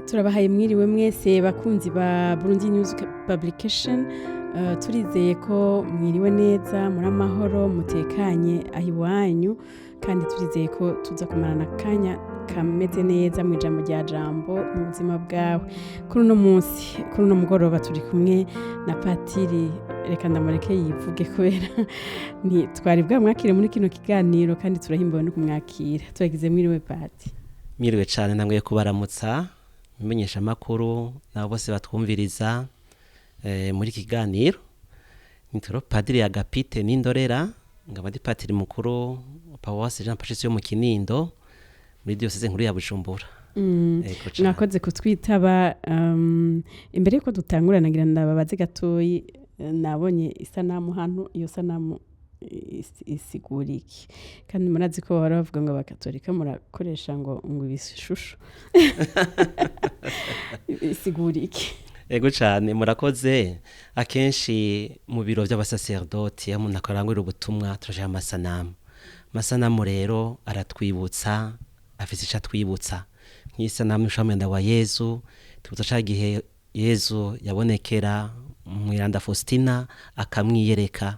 Turabahaye mwiriwe mwese bakunzi ba Burundi News Publication. Turizeye ko mwiriwe neza, muri amahoro, mutekanye aho iwanyu, kandi turizeye ko tuza kumarana akanya kameze neza mu ijambo rya Jambo mu buzima bwawe. Kuri uno munsi, kuri uno mugoroba, turi kumwe na patiri. Reka ndamureke yivuge kubera twari bwamwakire muri kino kiganiro, kandi turahimbawe no kumwakira. Turagize mwiriwe, pati. Mwiriwe cyane, ntanguye kubaramutsa imenyesha amakuru nabo bose batwumviriza muri iki kiganiro. Nitwa Padiri Agapite Nindorera, nkaba ndi patiri mukuru wa Paruwasi Jean Patrice yo mu Kinindo muri diyoseze nkuru ya Bujumbura. Yego cane. Mwakoze kutwitaba. Imbere yuko dutangura, nagira ndababaze gatoyi. Nabonye isanamu hano, iyo sanamu isigura iki? Kandi murazi ko bahora bavuga ngo abakatolika murakoresha ngo ibishusho. Isigura iki? Ego cyane, murakoze. Akenshi mu biro by'abasaserdoti, iyo umuntu akarangurira ubutumwa, turashaka amasanamu. Amasanamu rero aratwibutsa, afise icyo atwibutsa. Nk'isanamu y'umwenda wa Yezu, twibutsa ca gihe Yezu yabonekera Umweranda Faustina akamwiyereka,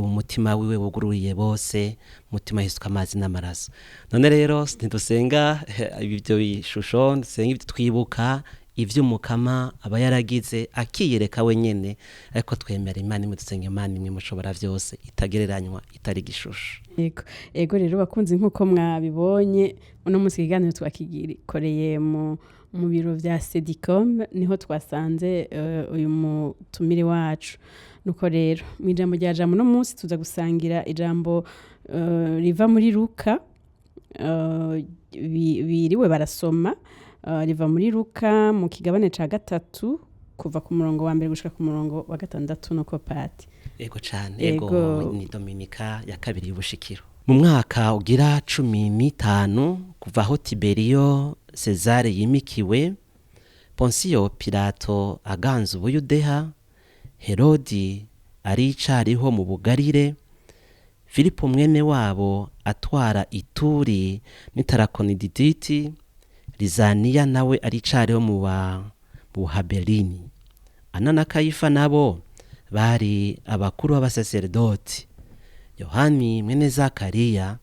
umutima wiwe wugururiye bose, umutima yisuka amazi n'amaraso. None rero ntidusenga ibyo bishusho, dusenga ibyo twibuka ivy'Umukama aba yaragize akiyereka wenyene. Ariko twemera Imana imwe, dusenga Imana imwe mushobora vyose, itagereranywa, itari igishusho. Ego rero bakunzi, nk'uko mwabibonye, uno munsi ikiganiro twakigikoreye mu biro vya Sedicom, niho twasanze uyu mutumire wacu. Nuko rero mu ijambo rya Jambo uno munsi tuza gusangira ijambo riva muri Luka, biriwe barasoma, riva muri Luka mu kigabane ca gatatu, kuva ku murongo wa mbere gushika ku murongo wa gatandatu. Nuko, pati? Ego cane, ego. Ego. Ni Dominika ya kabiri y'ubushikiro. Mu mwaka ugira 15 kuva aho Tiberiyo Sezare yimikiwe, Ponsiyo Pilato aganza Ubuyudeha, Herodi aricariho mu Bugarire, Filipo mwene wabo atwara Ituri n'Itarakonididiti, Lizaniya nawe aricariho mu Buhaberini, Ana na Kayifa nabo bari abakuru b'abasaserdoti, Yohani mwene Zakariya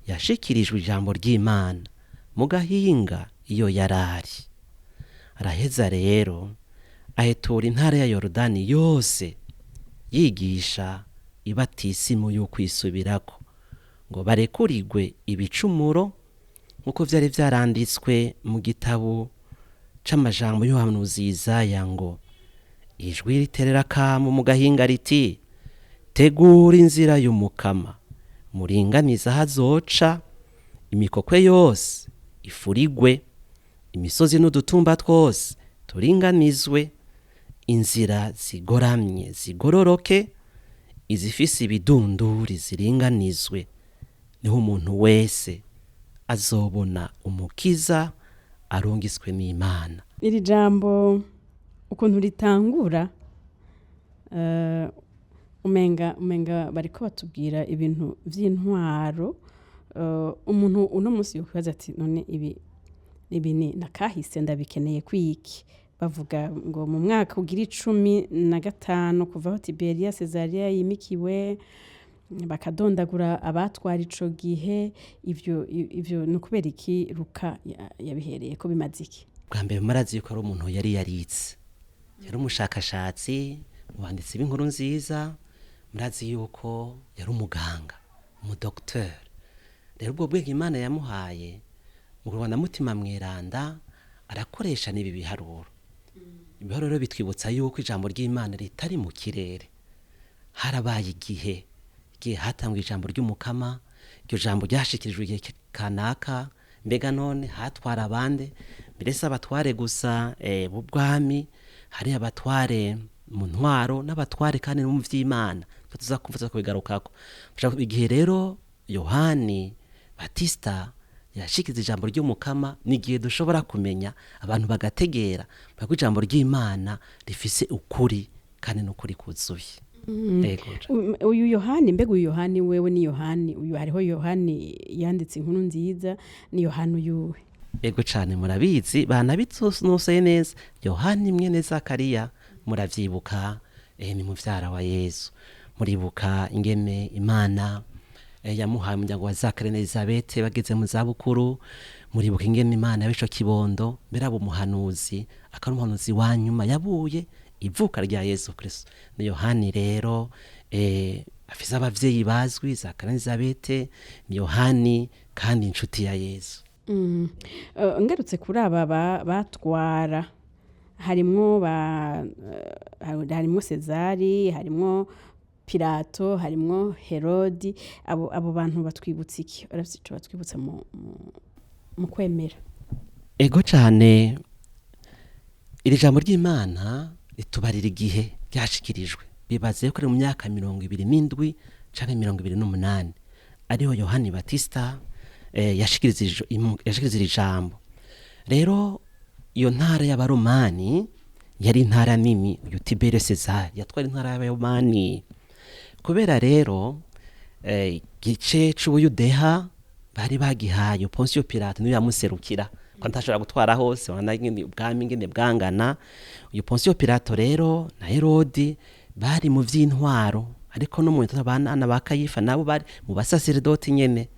yashikirijwe ijambo ry'Imana mu gahinga iyo yarari. Araheza rero ahetura intara ya Yorodani yose, yigisha ibatisimu y'ukwisubirako ngo barekurirwe ibicumuro, nk'uko vyari vyaranditswe mu gitabo c'amajambo y'uhanuzi Yesaya ngo: "Ijwi riterera akamo mu gahinga riti: tegura inzira y'Umukama, muringanize aho azoca. Imikokwe yose ifurigwe, imisozi n'udutumba twose turinganizwe, inzira zigoramye zigororoke, izifise ibidunduri ziringanizwe, niho umuntu wese azobona Umukiza arungiswe n'Imana." Iri jambo ukuntu ritangura, umenga bariko batubwira ibintu vy'intwaro. Umuntu uno munsi yokwibaza ati: "None ibi ni nakahise, ndabikeneye kwiki?" Bavuga ngo mu mwaka ugira 15 kuva aho Tiberiya Cesaria yimikiwe, bakadondagura abatwara ico gihe. Ivyo ni ukubera iki Luka yabihereye ko? Bimaze iki? Bwa mbere, murazi yuko ari umuntu yari yaritse, yari umushakashatsi mu banditsi b'inkuru nziza. Murazi yuko yari umuganga, umudokiteri. Rero ubwo bwenge Imana yamuhaye mu Rwanda, Mutima Mweranda arakoresha n'ibi biharuro. Ibiharuro rero bitwibutsa yuko ijambo ry'Imana ritari mu kirere. Harabaye igihe hatangwa ijambo ry'Umukama, iryo jambo ryashikirijwe igihe kanaka. Mbega none hatwara abande? Mbere si abatware gusa b'ubwami, hari abatware mu ntwaro n'abatware kandi no mu vy'Imana. Tuza kuvuza kubigarukako. Igihe rero Yohani Batista yashikiza ijambo ry'Umukama, ni igihe dushobora kumenya, abantu bagategera ko ijambo ry'Imana rifise ukuri kandi n'ukuri kuzuye. Ego. Uyu Yohani, mbega uyu Yohani wewe ni Yohani uyu? Hariho Yohani yanditse inkuru nziza, ni Yohani uyuwe? Ego cane, murabizi, banabitunoseye neza. Yohani mwene Zakariya, muravyibuka, ni muvyara wa Yesu. Muribuka ingene Imana yamuhaye umuryango wa Zakariya na Elizabete bageze mu zabukuru. Muribuka ingene Imana yabico kibondo mbere abo umuhanuzi, akaba umuhanuzi wa nyuma yabuye ivuka rya Yesu Kristo. Ni Yohani rero, afise abavyeyi bazwi, Zakariya na Elizabete. Ni Yohani kandi inshuti ya Yesu. Ngarutse kuri aba batwara, harimwo ba harimwo Sezari, harimwo Pilato, harimwo Herodi. Abo bantu batwibutsa iki? Barafise ico batwibutsa mu kwemera? Ego cane, iri jambo ry'Imana ritubarira igihe ryashikirijwe. Bibaze ko ari mu myaka 27 canke 28 ariho Yohani Batista yashikiriza iri jambo. Rero iyo ntara y'Abaromani yari intara nini. Uyu Tibere Sezari yatwara intara y'Abaromani. Kubera rero igice c'Ubuyudeha bari bagihaye Ponsiyo Pilato, niwe yamuserukira ko ntashobora gutwara hose. Urabona ingene ubwami ingene bwangana. Uyu Ponsiyo Pilato rero na Herodi bari mu vy'intwaro, ariko no mu bana ba Kayifa nabo bari mu basaseredoti nyene.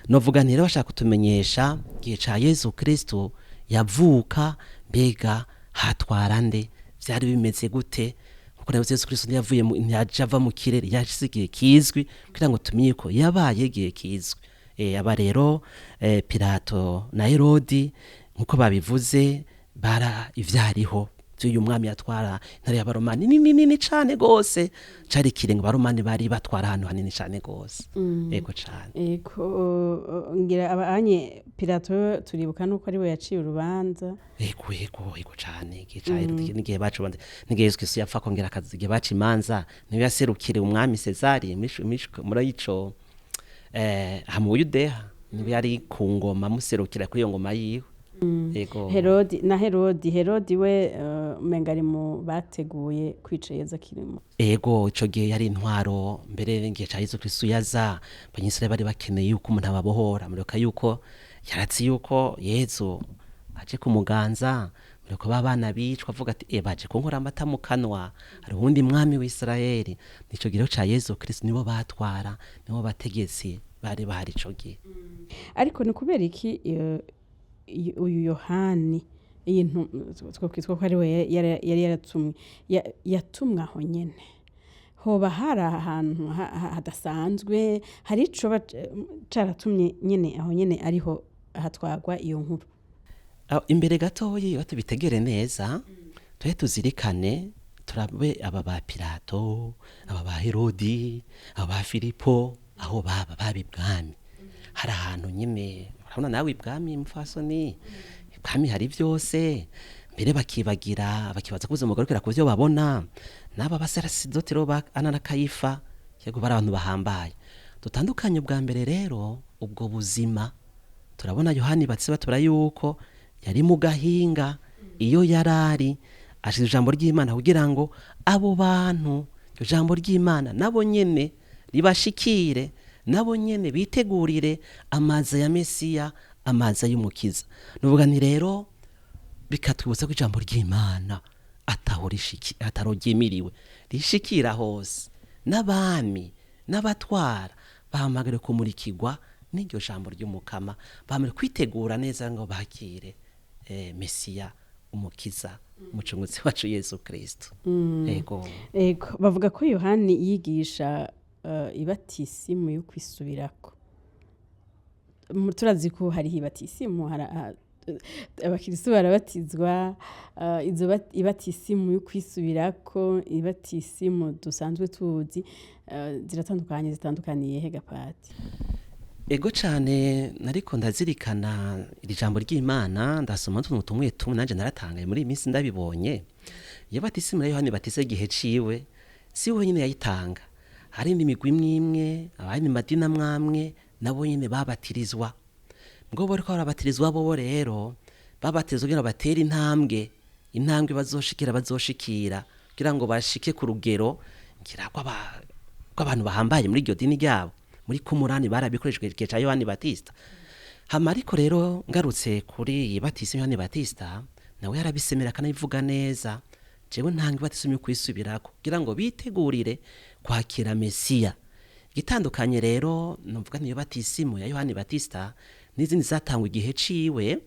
Novuga nti rero bashaka kutumenyesha igihe ca Yesu Kristo yavuka, mbega hatwara nde, vyari bimeze gute? Kuko nawe Yesu Kristo ntiyavuye ntiyaje ava mu kirere, yashize igihe kizwi kugira ngo tumenye ko yabaye igihe kizwi. Aba rero Pilato na Herodi, nkuko babivuze, bara ivyariho vy'uyu mwami yatwara intara y'Abaromani nini nini cane gose, cari ikirengo. Abaromani bari batwara ahantu hanini cane gose. Ego cane. Ego, ngira abanye Pilato turibuka nuko ari we yaciye urubanza. Ego cane. Igihe ca Herodi n'igihe baca urubanza, n'igihe Yesu Kristo yapfa akongera akaza, igihe baca imanza niwe yaserukire umwami Sezari muri ico aha mu Buyudeha, niwe yari ku ngoma amuserukira kuri iyo ngoma yiwe. Ego. Herodi na Herodi we umenga ari mu bateguye kwica Yezu akiri. Ego, ico gihe yari intwaro mbere n'igihe ca Yesu Kristo yaza, abanyisirayeli bari bakeneye yuko umuntu ababohora. Muribuka yuko yaratsi yuko Yesu aje kumuganza, muribuka ba bana bicwa, avuga ati baje kunkura amata mu kanwa, hari uwundi mwami w'Isirayeli. Nico gihe rero ca Yesu Kristo nibo batwara, nibo bategetsi bari bahari ico gihe. Ariko ni kubera iki uyu Yohani, iyi twokwitwa ko ari we yari yaratumwe, yatumwe aho nyene? Hoba hari ahantu hadasanzwe, hari ico caratumye nyene aho nyene ariho hatwagwa iyo nkuru? Imbere gatoyi, iyo tubitegere neza, tube tuzirikane, turabe aba ba Pilato, aba ba Herodi, aba ba Filipo, aho baba baba ibwami. Hari ahantu nyine, urabona nawe ibwami, mupfasoni, ibwami hari byose. Mbere bakibagira, bakibaza ko ubuzima bugarukira ku byo babona. N'aba basarasidoti rero ba Ana na Kayifa, yego, bari abantu bahambaye. Dutandukanye ubwa mbere rero ubwo buzima. Turabona Yohani batse batura yuko yari mu gahinga iyo yarari ashize ijambo ry'Imana kugira ngo abo bantu iryo jambo ry'Imana nabo nyene ribashikire, nabo nyene bitegurire amaza ya Mesiya, amaza y'Umukiza. Nuvuga nti rero bikatwibutsa ko ijambo ry'Imana ataho rishiki, ataro ryimiriwe, rishikira hose. N'abami n'abatwara bahamagariwe kumurikirwa n'iryo jambo ry'Umukama, bahamagariwe kwitegura neza ngo bakire Mesiya, Umukiza, Umucunguzi wacu Yesu Kristo. Ego. Ego, bavuga ko Yohani yigisha ibatisimu yo kwisubirako. Turazi ko hariho ibatisimu, abakristo barabatizwa, izo ibatisimu yo kwisubirako, ibatisimu dusanzwe tuzi, ziratandukanye. Zitandukaniye he gapati? Ego cane, nariko ndazirikana iri jambo ry'Imana, ndasoma utuntu tumwe tumwe, nanje naratangaye muri iyi minsi ndabibonye. Iyo batisimu ya Yohani Batista igihe ciwe, si we wenyene yayitanga, hari indi migwi imwe imwe, abandi madini amwe amwe nabo nyene babatirizwa. Mugabo bariko barabatirizwa bobo rero babatirizwa kugira batere intambwe, intambwe bazoshikira kugira ngo bashike ku rugero ngira rw'abantu bahambaye muri iryo dini ryabo. Muri Kumurani barabikoreshejwe igihe ca Yohani Batista. Hama ariko rero ngarutse kuri iyi batisimu Yohani Batista, nawe yarabisemera akanabivuga neza: "Jewe ntanga ibatisimu yo kwisubirako kugira ngo bitegurire kwakira Mesiya." Igitandukanye rero nuvuga niyo batisimu ya Yohani Batista n'izindi zatangwa igihe ciwe,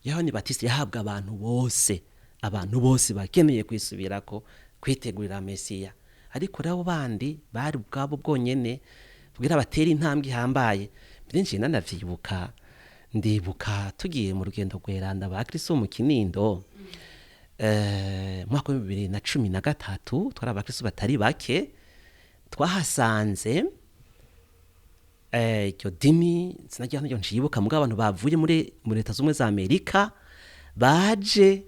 Yohani Batista yahabwa abantu bose, abantu bose bakeneye kwisubirako, kwitegurira Mesiya. Ariko rero abo bandi bari ubwabo bwonyene kugira batere intambwe ihambaye. Mbere nje nanavyibuka, ndibuka tugiye mu rugendo rweranda ba Kristo mu Kinindo, mwaka wa 2013, twari abakristo batari bake. Twahasanze iryo dini sinagira niryo ncibuka, mugabo abantu bavuye muri Leta Zumwe za Amerika baje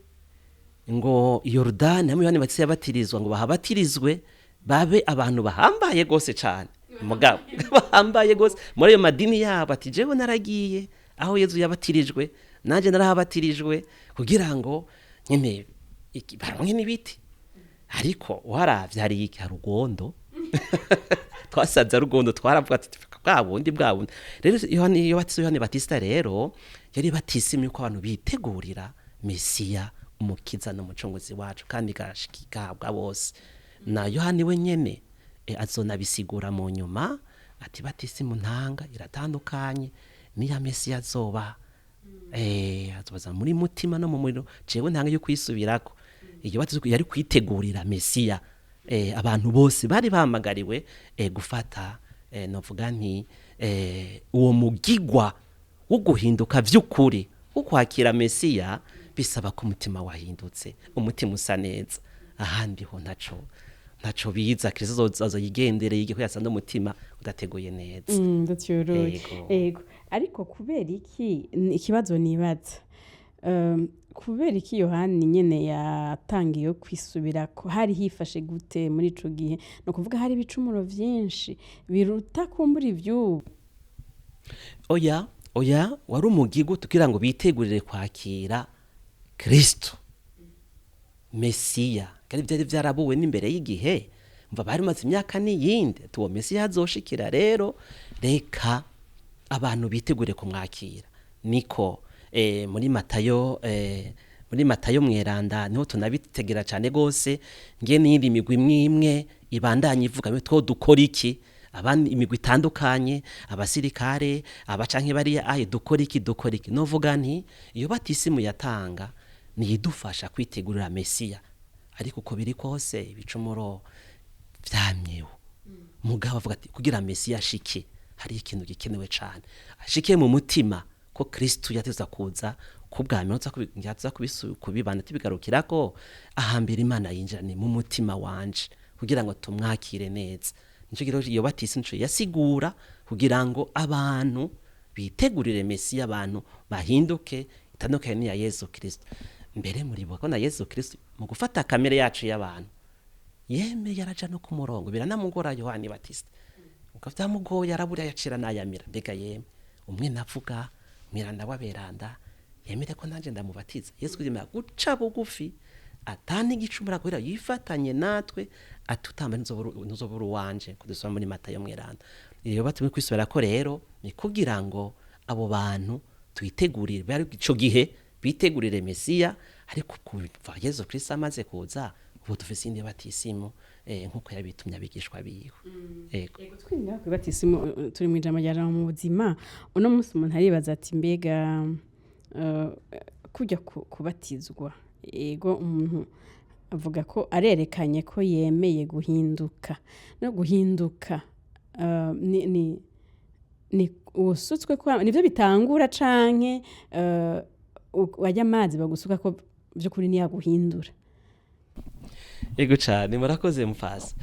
ngo Yorodani hamwe Yohani Batista yabatirizwa, ngo bahabatirizwe babe abantu bahambaye gose cane, mugabo bahambaye gose muri ayo madini yabo. Ati: "Jewe naragiye aho Yezu yabatirijwe, nanje narahabatirijwe," kugira ngo nyene baronke n'ibiti. Ariko waravye hari iki? Hari ugondo twasanze, ari ugondo. Twaravuga ati: "Bwa bundi, bwa bundi." Rero Yohani, iyo batisimu Yohani Batista rero yari batisimu yuko abantu bitegurira Mesiya, umukiza n'umucunguzi wacu, kandi igahabwa bose. Na Yohani we nyene azonabisigura mu nyuma ati: "Batisimu ntanga iratandukanye n'iya Mesiya azoba, azobaza muri mutima no mu muriro. Jewe ntanga yo kwisubirako." Iyo batisimu yari kwitegurira Mesiya, abantu bose bari bahamagariwe gufata, novuga nti uwo mugigwa wo guhinduka vy'ukuri, wo kwakira Mesiya, bisaba ko umutima wahindutse, umutima usa neza. Ahandi ho ntaco biza. Kristo azoza yigendere yige ko yasanze umutima udateguye neza. Ndatyoroye. Yego. Ego, ariko kubera iki, ikibazo nibaza, kubera iki Yohani nyene yatangiye kwisubirako? Hari hifashe gute muri ico gihe? Ni ukuvuga hari ibicumuro vyinshi biruta kumbura ivy'ubu? Oya, oya, wari umugigo kugira ngo bitegurire kwakira Kristo Mesiya, kandi byari byarabuwe n'imbere y'igihe. Mva bari maze imyaka n'iyindi ati uwo Mesiya azoshikira, rero reka abantu bitegure kumwakira. Niko muri Matayo mweranda niho tunabitegera cyane gose, nge n'iyindi migwi imwe imwe ibandanye ivuga ngo two dukora iki, abandi imigwi itandukanye, abasirikare abacanke bariya aye, dukora iki, dukora iki. Novuga nti iyo batisimu yatanga niyidufasha kwitegurira Mesiya, ariko uko biri kose ibicumuro vyamyeho. Mugabo avuga ati kugira Mesiya ashike, hari ikintu gikenewe cane, ashike mu mutima ko Kristo yateza kuza kubwami. Nza kubibana tubigarukirako ahambere Imana yinjira ni mu mutima wanje kugira ngo tumwakire neza. Nico rero iyo batisi nico yasigura, kugira ngo abantu bitegurire Mesiya, abantu bahinduke, itandukanye n'iya Yesu Kristo. Mbere muribuka ko na Yesu Kristo mu gufata kamere yacu y'abantu yemeye araja no ku murongo, biranamugora Yohani Batista, uko vyamugoye arabura yacira nayamira. Mbega yemwe, umwe navuga mweranda w'aberanda yemere ko nanje ndamubatiza. Yesu yemera guca bugufi atani igicumura kugira yifatanye natwe, atutamba ntuzobura uwanje, kudusoma muri Matayo mweranda. Iyo batumwe kwisubira ko rero ni kugira ngo abo bantu twitegurire, bari ico gihe bitegurire Mesiya. Ariko kuva Yesu Kristo amaze kuza, ubu dufise indi batisimu, nkuko yabitumye abigishwa biwe. Ego. Ego, twinga kuri batisimu, turi mu ijambo rya jambo mu buzima. Uno munsi umuntu aribaza ati: mbega kujya kubatizwa, ego umuntu avuga ko arerekanye ko yemeye guhinduka no guhinduka, ni usutswe kwa nivyo bitangura, canke wajya amazi bagusuka ko by'ukuri niyaguhindura? Ego cane, murakoze mufasa.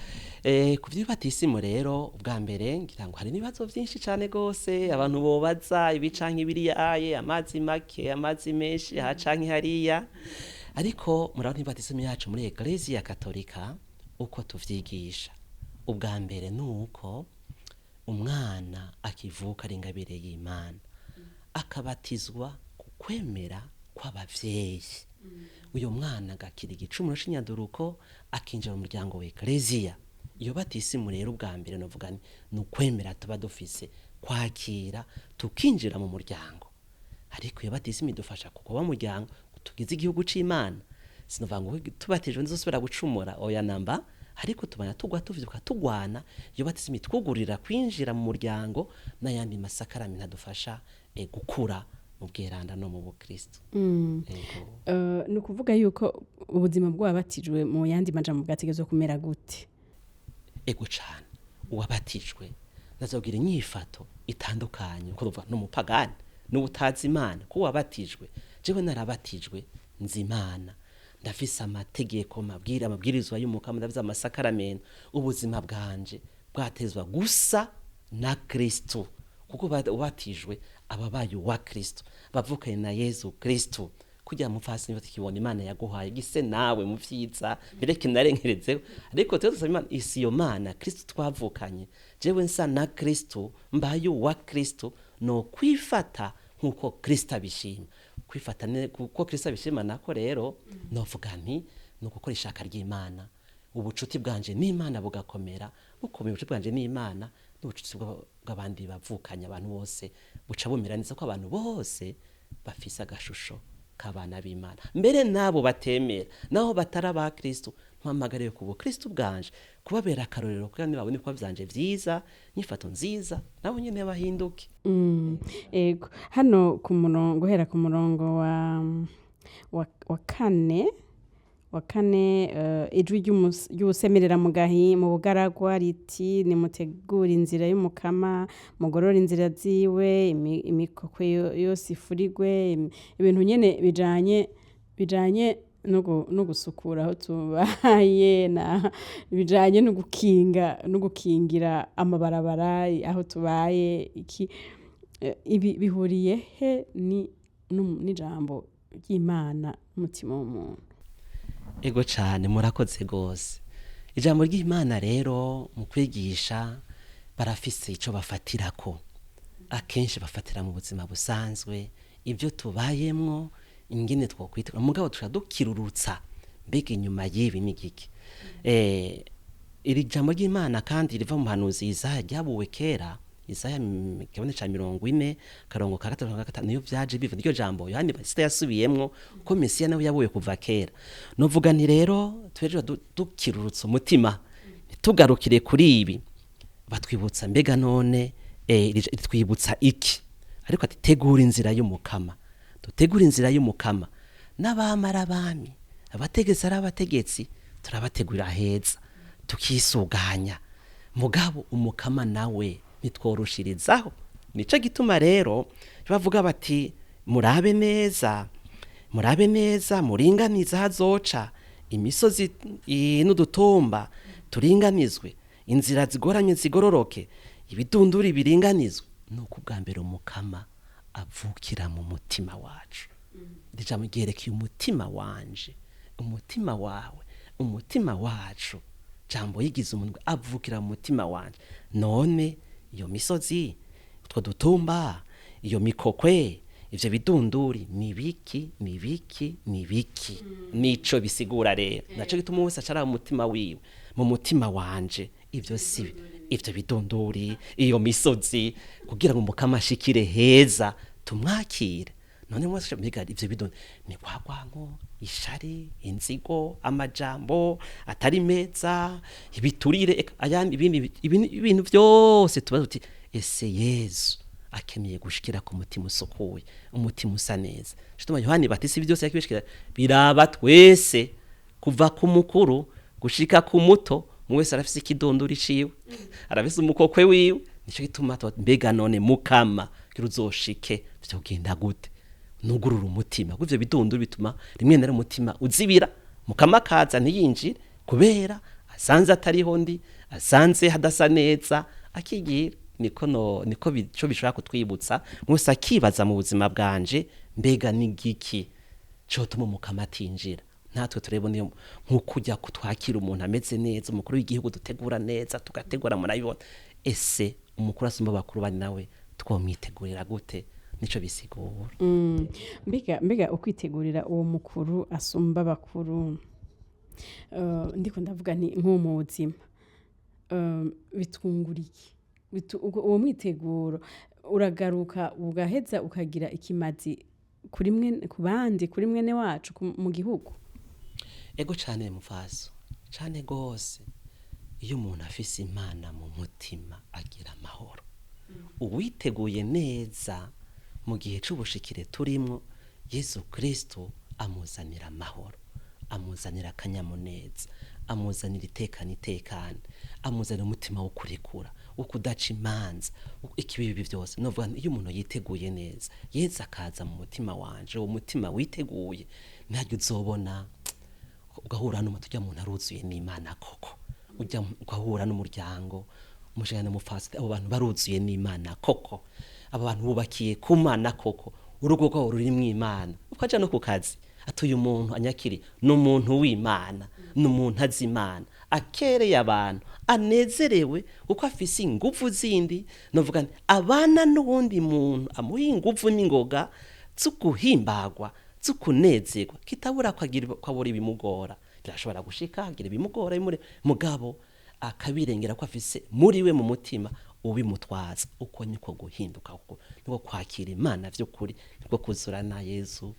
Ku vy'ibatisimu rero, ubwa mbere ngira ngo hari n'ibibazo vyinshi cane gose abantu bobaza, ibi canke biriya, aye amazi make, amazi menshi, aha canke hariya. Ariko murabona ibatisimu yacu muri Eklezia Katolika uko tuvyigisha, ubwa mbere nuko umwana akivuka ari ingabire y'Imana, akabatizwa ku kwemera kw'abavyeyi. Uyo mwana agakira igicumuro c'inyaduruko, akinjira mu muryango wa Eklezia. Iyo batisimu rero ubwa mbere novuga ni ukwemera tuba dufise kwakira tukinjira mu muryango. Ariko iyo batisimu idufasha kuba muryango tugize igihugu c'Imana. Sinovuga ngo tubatijwe ntizosubira gucumura, oya namba, ariko tubana tugwa tuvyuka tugwana. Iyo batisimu itwugurira kwinjira mu muryango n'ayandi masakaramentu adufasha gukura mu bweranda no mu bukristo. Ego. Ni ukuvuga yuko ubuzima bw'uwabatijwe mu yandi majambo bwategerezwa kumera gute? Ego cane, uwabatijwe nazogira inyifato itandukanye uko tuvuga n'umupagani n'ubutazi Imana. Ko wabatijwe, jewe narabatijwe, nzi Imana, ndafise amategeko, mabwira amabwirizwa y'Umukama, ndafise amasakaramento. Ubuzima bwanje bwatezwa gusa na Kristo, kuko ubatijwe aba abaye uwa Kristo, bavukanye na Yezu Kristo. Kugira mupfasi niba tukibona Imana yaguhaye gise nawe mu vyiza bireke narengerezeho, ariko twe dusaba Imana isi iyo Mana Kristo twavukanye. Jewe nsa na Kristo, mbaye uwa Kristo, no kwifata nkuko Kristo abishima. Kwifata kuko Kristo abishima nako rero novuga nti ni ugukora ishaka ry'Imana, ubucuti bwanje n'Imana bugakomera, bukomeye ubucuti bwanje n'Imana n'ubucuti bw'abandi bavukanye, abantu bose buca bumera neza, ko abantu bose bafise agashusho k'abana b'Imana, mbere n'abo batemera naho batari aba Kristo. Mpamagariwe ku bukristo bwanje kubabera akarorero, kugira nibabone ibikorwa vyanje vyiza, inyifato nziza, nabo nyene bahinduke. Ego, hano ku murongo, guhera ku murongo wa kane, ijwi ry'uwusemerera mu bugaragwa riti: nimutegure inzira y'Umukama, mugorore inzira ziwe, imikokwe yose ifurigwe. Ibintu nyene bijanye no gusukura aho tubaye, na bijanye no gukinga no gukingira amabarabara aho tubaye. Iki ibi bihuriye he ni n'ijambo ry'Imana n'umutima w'umuntu? Ego cane, murakoze gose. Ijambo ry'Imana rero mu kwigisha barafise ico bafatirako. Akenshi bafatira mu buzima busanzwe, ibyo tubayemwo, ingene twokwitwara, mugabo tuca dukirurutsa mbega inyuma y'ibi ni igiki? Iri jambo ry'Imana kandi riva mu muhanuzi Isaya ryabuwe kera, Isaya kigabane ca 40 karongo ka gatatu na gatanu, niyo vyaje biva iryo jambo Yohani Batista yasubiyemwo ko Mesiya nawe yabuwe kuva kera. Novuga nti rero tweje dukirurutsa umutima, ntitugarukire kuri ibi batwibutsa. Mbega none ritwibutsa iki? Ariko ati tegura inzira y'Umukama, dutegura inzira y'Umukama. N'abamara abami, abategetsi ari abategetsi, turabategurira heza, tukisuganya, mugabo Umukama nawe nitworushirizaho. Nico gituma rero bavuga bati murabe neza, murabe neza, muringanize hazoca imisozi n'udutumba turinganizwe, inzira zigoramye zigororoke, ibidunduri biringanizwe. Nuko ubwa mbere Umukama avukira mu mutima wacu. Ijambo ryerekeye umutima wanje, umutima wawe, umutima wacu. Jambo yigize umuntu avukira mu mutima wanje. None iyo misozi, utwo dutumba, iyo mikokwe, ivyo bidunduri ni biki? Ni biki? Ni biki? Nico bisigura rero. Naco gituma wese acara mu mutima wiwe, mu mutima wanje ivyo si ivyo bidunduri, iyo misozi, kugira ngo Umukama ashikire heza tumwakire. None mwese mbega ivyo bidunduri ni kwagwanko, ishari, inzigo, amajambo atari meza, ibiturire, eka ayandi ibindi ibintu byose tubaza uti ese Yezu akeneye gushikira ku mutima usukuye, umutima usa neza. Shituma Yohani Batista ibi byose yakibishikira biraba twese, kuva ku mukuru gushika ku muto, umwe wese arafise ikidondori ciwe, arafise umukokwe wiwe. Nico gituma mbega none Mukama kugira uzoshike vyogenda gute? Nugurura umutima, kuko ivyo bidunduri bituma rimwe na rimwe umutima uzibira, Mukama akaza ntiyinjire, kubera asanze atariho ndi, asanze hadasa neza, akigira. Niko no niko bico bishobora kutwibutsa mwese akibaza mu buzima bwanje mbega ni giki cotuma Umukama atinjira. Natwe turebe niyo nk'uko ujya kutwakira umuntu ameze neza, umukuru w'igihugu dutegura neza, tugategura murabibona. Ese umukuru asumba abakuru bandi nawe twomwitegurira gute? Nico bisigura. Mbega ukwitegurira uwo mukuru asumba abakuru, ndiko ndavuga nti nko mu buzima, bitwungura iki? Uwo mwiteguro Uragaruka ugaheza ukagira ikimazi kuri mwe, ku bandi, kuri mwene wacu mu gihugu. Ego cane mufaso, cane gose. Iyo umuntu afise Imana mu mutima agira amahoro. Uwiteguye neza mu gihe c'ubushikire turimwo, Yesu Kristo amuzanira amahoro, amuzanira akanyamuneza, amuzanira itekane itekane, amuzanira umutima wo kurekura, wo kudaca imanza, ikibibi byose. Novuga nti iyo umuntu yiteguye neza, Yesu akaza mu mutima wanje, uwo mutima witeguye, ntaryo uzobona ugahura n'umuntu, ujya muntu aruzuye n'Imana koko, ujya ugahura n'umuryango umushana mufasi, abo bantu baruzuye n'Imana koko, abo bantu bubakiye ku Mana koko, urugo rwabo rurimwo Imana. Ukaja no ku kazi, ati uyu muntu anyakiri ni umuntu w'Imana, ni umuntu azi Imana, akereye abantu, anezerewe kuko afise inguvu zindi. Novuga nti abana n'uwundi muntu amuha inguvu n'ingoga zo guhimbagwa, zo kunezerwa, kitabura kwabura ibimugora. Birashobora gushika agira ibimugora bimure, mugabo akabirengera ko afise muri we mu mutima ubimutwaza. Uko niko guhinduka, uko niko kwakira Imana vy'ukuri, niko kuzura na Yesu,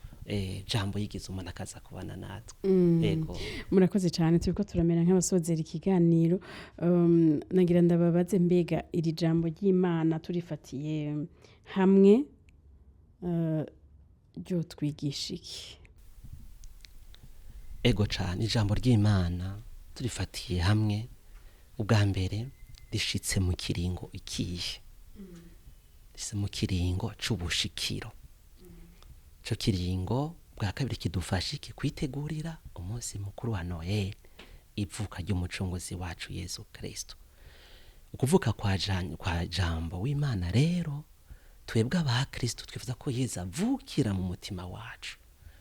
jambo yigize umuntu akaza kubana natwe. Yego. Murakoze cyane. Turiko turamera nk'abasozera ikiganiro. Nagira ndababaze, mbega iri jambo ry'Imana turifatiye hamwe, ryotwigisha iki? Ego cane, ijambo ry'Imana turifatiye hamwe, ubwa mbere rishitse mu kiringo ikihe? Rishitse mu kiringo c'ubushikiro. Ico kiringo bwa kabiri kidufasha iki? Kwitegurira umunsi mukuru wa Noel, ivuka ry'umucunguzi wacu Yesu Kristo. Ukuvuka kwa jambo w'Imana rero, twebwe aba Kristo twifuza ko Yesu avukira mu mutima wacu.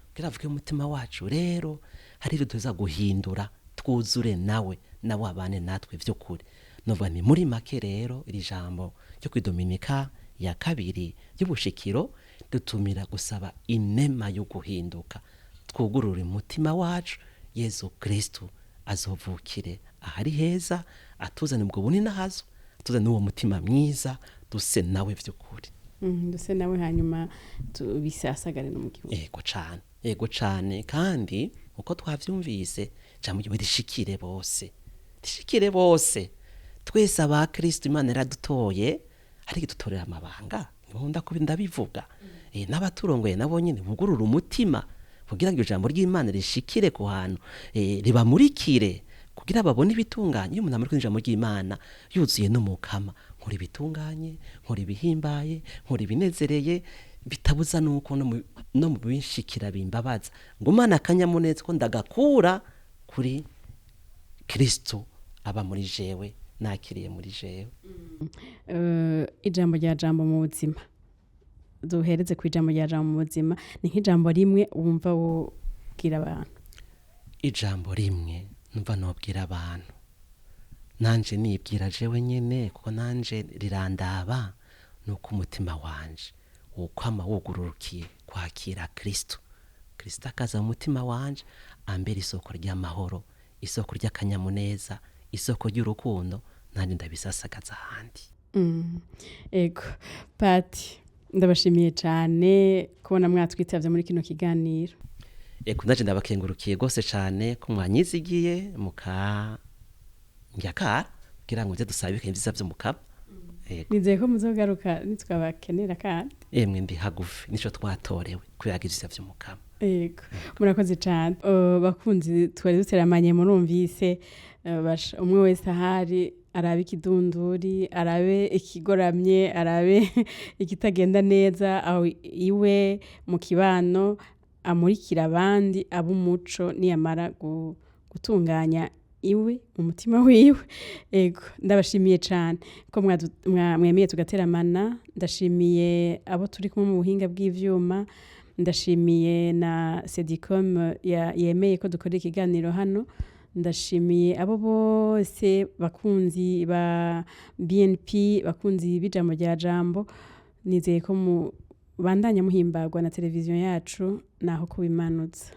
Kugira avuke mu mutima wacu rero, hari ibyo tuza guhindura, twuzure nawe, nawe abane natwe vy'ukuri. Novuga nti muri make rero, iri jambo ryo kwidominika ya kabiri y'ubushikiro dutumira gusaba inema yo guhinduka, twugurure umutima wacu, Yesu Kristo azovukire ahari heza, atuzane ubwo bunini ahazo, atuzane uwo mutima mwiza, duse nawe vy'ukuri. Duse nawe, hanyuma tubisasagare no mu gihugu. Yego cane, yego cane. Kandi uko twavyumvise, jambo ryiwe rishikire bose, rishikire bose. Twese aba Kristo Imana yaradutoye, ariko idutorera amabanga, nkunda kubi ndabivuga. N'abaturongoye nabo nyene bugurura umutima kugira ngo ijambo ry'Imana rishikire ku hantu, ribamurikire kugira babone ibitunganye. Iyo umuntu amurikwa n'ijambo ry'Imana yuzuye n'umukama, nkora ibitunganye, nkora ibihimbaye, nkora ibinezereye, bitabuza nuko no mu binshikira bimbabaza, ngumana akanyamuneza ko ndagakura kuri Kristo aba muri jewe, nakiriye muri jewe. Ijambo rya jambo mu buzima, duhereze ku ijambo rya jambo mu buzima, ni nk'ijambo rimwe wumva wobwira abantu. Ijambo rimwe numva nobwira abantu, nanje nibwira jewe nyene, kuko nanje rirandaba, nuko umutima wanje wokwama wugururukiye kwakira Kristo. Kristo akaza mu mutima wanje, ambera isoko ry'amahoro, isoko ry'akanyamuneza, isoko ry'urukundo, nanje ndabisasagaza ahandi. Ego Pati, ndabashimiye cyane kubona mwatwitavye muri kino kiganiro. Ego, ndaje ndabakengurukiye gose cane ko mwanyizigiye muka ngyakara kugira ngo nze dusabike ibyiza vyo mukaba. Ego. Nizeye ko muzogaruka nitwabakenera kandi. Emwe ndi hagufi, nico twatorewe kuyaga ibyiza vyo mukaba. Ego, murakoze cyane. Bakunzi twari duteramanye, murumvise, umwe wese ahari arabe ikidunduri, arabe ikigoramye, arabe ikitagenda neza aho iwe mu kibano, amurikira abandi, abe umuco niyamara gutunganya iwe mu mutima wiwe. Ego, ndabashimiye cyane ko mwemeye tugateramana. Ndashimiye abo turi kumwe mu buhinga bw'ivyuma, ndashimiye na Sedicom yemeye ko dukora ikiganiro hano, ndashimiye abo bose bakunzi ba BNP, bakunzi b'ijambo rya jambo. Nizeye ko mubandanya muhimbagwa na televiziyo yacu, naho kubimanutsa.